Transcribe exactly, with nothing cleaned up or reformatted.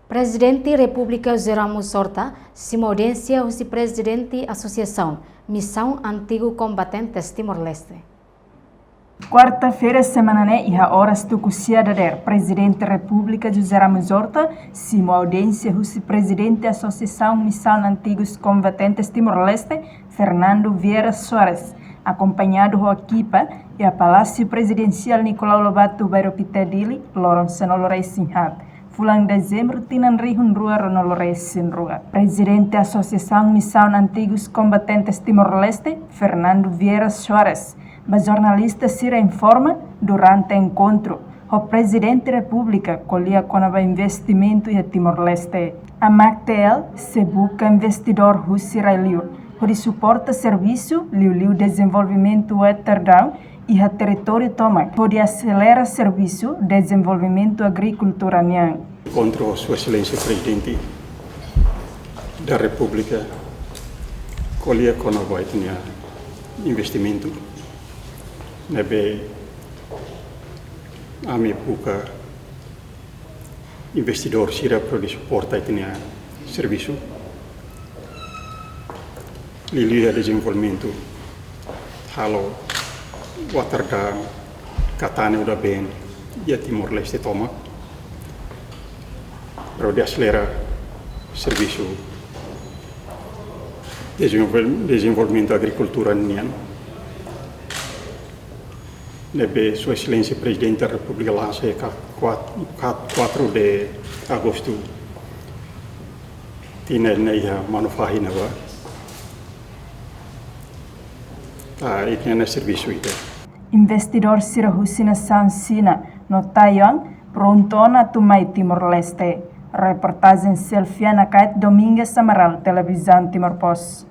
Prezidente Repúblika José Ramos Horta simu audiénsia husi Prezidente Asosiasaun Misaun Antigu Kombatentes Timor-Leste. Kuarta-feira semana ne'e, iha oras tuku sia dadeer, Prezidente Repúblika José Ramos Horta simu audiénsia husi Prezidente Asosiasaun Misaun Antigu Kombatentes Timor-Leste, Fernando Vieira Soares, akompañadu ho ekipa, iha Palásiu Prezidensiál Nicolau Lobato, Bairro Piccadilly, loron sanulu-resin-haat fulan Dezembru tinan rihun rua ruanulu-resin-rua. Prezidente Asosiasaun Misaun Antigu Kombatentes Timor-Leste, Fernando Vieira Soares, ba jornalista sira informa durante enkontru ho Prezidente Repúblika, ko'alia kona-ba investimentu iha Timor-Leste. AMAC-TL sei buka investidór husi rai-liur hodi suporta servisu, liuliu dezenvolvimentu waterdown iha territóriu tomak, hodi aselera servisu dezenvolvimentu agrikultura nian. Enkontru ho Sua Exelénsia Prezidente da Repúblika, ko'alia kona-ba ita-nia investimentu, ne'ebé ami buka investidór sira para hodi suporta ita-nia servisu, liuliu iha dezenvolvimentu halo waterdown, katane udan-been iha Timor-Leste tomak, para hodi aselera servisu dezenvol-, dezenvolvimentu agrikultura nian, ne'ebé Sua Exelénsia Prezidente da Repúblika lansa iha ka-, kuat-, ka-, kuatru de Agostu tinan ne'e iha Manufahi ne'ebá. Ita-nia servisu ida. Investidór sira husi nasaun Xina no Taiwan prontu ona atu mai Timor-Leste. Reportajen Selfiana Kait, Domingas Amaral, Televizaun Timor Post.